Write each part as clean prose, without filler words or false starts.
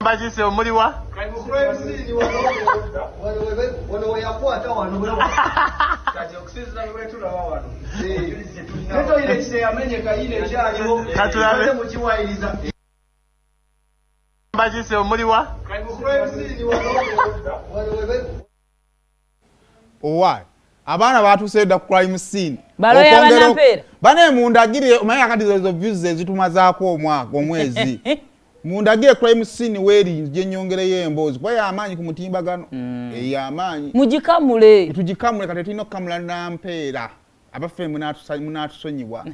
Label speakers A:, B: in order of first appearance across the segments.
A: Mbagise omuliwa Mbagise omuliwa
B: Owai abaana batuuse dda ku crime scene.
C: Baloya banampera.
B: Bane mundagire omanyi akati ezo views ezitumazaako omwaka omwezi. Mundagire crime scene weri gye nnyongereyo emboozi kuba y'amaanyi ku mutimbagano. Ey'amaanyi.
C: Mugikamule.
B: Tugikamule kati tulina okukamula Nampeera. Abaffe munaatusonyiwa.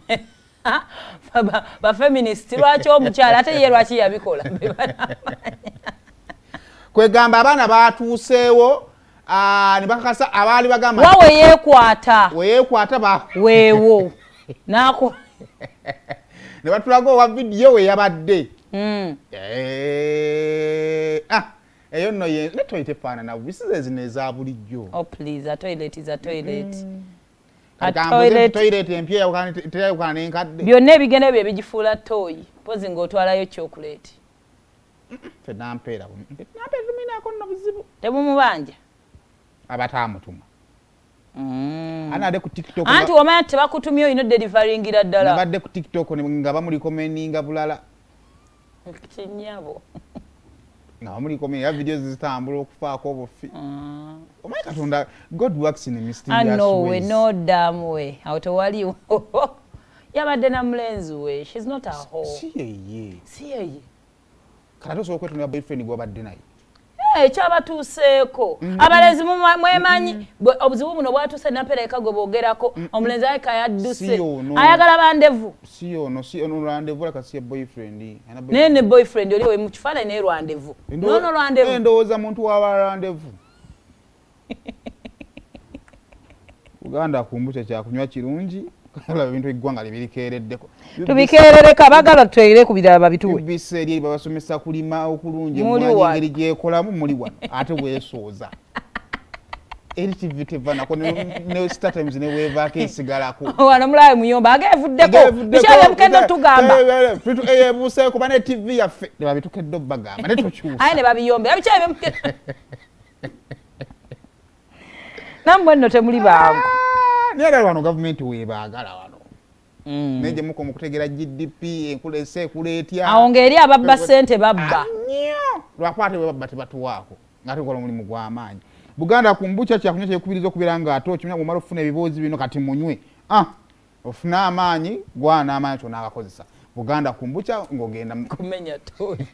C: Ba feminist lwaki omukyala ate ye lwaki yabikola.
B: Kwegamba abaana batuuseewo ne bakakasa abaali bagamba
C: wawe yeekwata.
B: Weyeekwata ba
C: weewo. Nako
B: ne batulaga owa vidiyo we yabadde. Eyo nno ye ne toilet efaanana bisize zino eza bulijjo.
C: Oh please, a toilet is a toilet.
B: A toilet toilet empya teyawukana n'enkadde.
C: Byonna ebigenda bye bigifuula toyi. Mpozi ng'otwalayo chocolate.
B: Ffe Nampeera Nampeera tuminaako nno buzibu.
C: Temumubanja.
B: Abataamutuma. Ana ade ku TikTok.
C: Anti wamanya tebakutumye olina deliveringira ddala.
B: Nabadde ku TikTok nga bamurecommendinga bulala.
C: Kinyabo.
B: Nga bamurecommendinga videos zitambula okufaako obufi. Omanyi Katonda, God works in a mysterious ways.
C: No way, no damn way. Awo tewaliwo. Yabadde na mulenzi we. She's not a hoe.
B: Si yeye.
C: Si yeye.
B: Kati osobola okwetonera boyfriend gw'obadde naye.
C: Ekyabatuuseeko abalenzi mwemanyi obuzibu buno bwatuuse Nampeera eka gwe boogerako omulenzi aleka yadduse ayagala bandevu.
B: Si ono si ono randevu leka si boyfriend.
C: Naye ne boyfriend oli mu kifaananyi naye randevu. Nono randevu.
B: Ndowooza muntu wa randevu. Uganda kumbucha kyakunywa kirungi kalaba ebintu eggwanga libirikeereddeko.
C: Tubikeerereka abagala tweire ku birala babituwe.
B: UBC eri babasomesa kulima okulungi emmwanyi engeri gyekolamu muli wano ate weesooza. Eri TV teva nako ne Star Times ne weevaako esigalako.
C: Wano mulabe muyomba ageevuddeko bikyali mukendo tugamba.
B: Free to air ebuuseeko bane TV yaffe ne babitukedde obbagamba ne tukyusa.
C: Aye ne babiyombera bikyali mukendo. Nammwe nno temuli bangu.
B: Naye wano gavumenti weebaagala wano. Naye gye mukoma okutegeera GDP enkula ensi ekula etya.
C: Awo ng'eri ababba ssente babba.
B: Nnyo. Lwakuba ate bwe babba tebatuwaako nga tukola omulimu gw'amaanyi. Buganda kumbucha kyakunywa kyekubiriza okubeera ng'ate okimanya bw'omala okufuna ebiboozi bino kati munywe. Ofune amaanyi gwana amaanyi ky'onaagakozesa. Buganda kumbucha ng'ogenda
C: kumenya toyi.